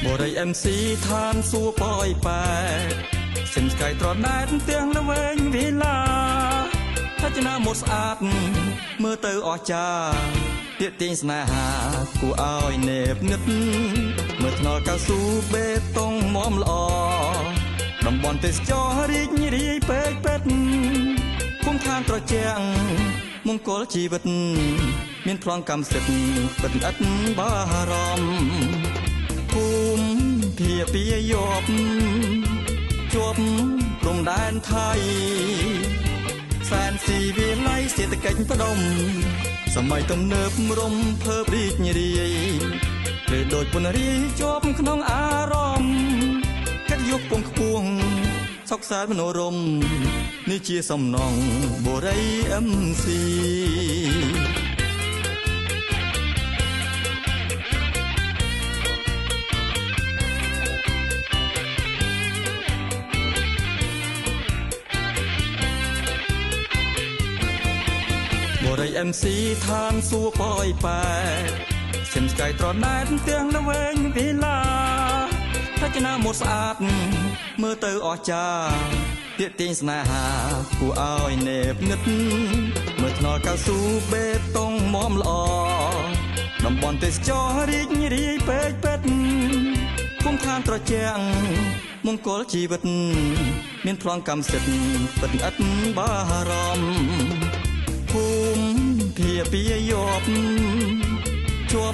បូរី MC ឋានសួគ៌ប៉យប៉ែតសិមស្កាយត្រដែតទាំងល្វែងវិឡាថាចនាមុតស្អាតមើលទៅអស្ចារ្យទាក់ទាញស្នេហាគួរឲ្យនេបនឹកមើលថ្នល់កៅស៊ូបេតុងមុំល្អតំបន់ទេសចររីករាយពេកពេតភូមិឋានត្រជាំងមង្គលជីវិតមានប្លង់កម្មសិទ្ធិពិតឥតបារម្ភ ភូមិភាពីយប់ជាប់ព្រំដែនថៃសែនស៊ីវិល័យសេដ្ឋកិច្ចផ្ដុំសម័យទំនើបរំភើបរីករាយឬដូចពនរាយជាប់ក្នុងអារម្មណ៍កិត្តិយសពងខ្ពងសុខសាន្តមនោរមនេះជាសំណងបុរី MC បុរី MC ឋានសួគ៌ប៉យប៉ែតសិមស្កាយត្រដែតទាំងល្វែងវិឡាថាចនាមុតស្អាតមើលទៅអស្ចារ្យទាក់ទាញស្នេហាគួរឲ្យនេបនឹកមើលថ្នល់កៅស៊ូបេតុងមុំល្អតំបន់ទេសចររីករាយពេកពេតភូមិឋានត្រជាំងមង្គលជីវិតមានប្លង់កម្មសិទ្ធិពិតឥតបារម្ភ ភូមិភាពីយប់ជាប់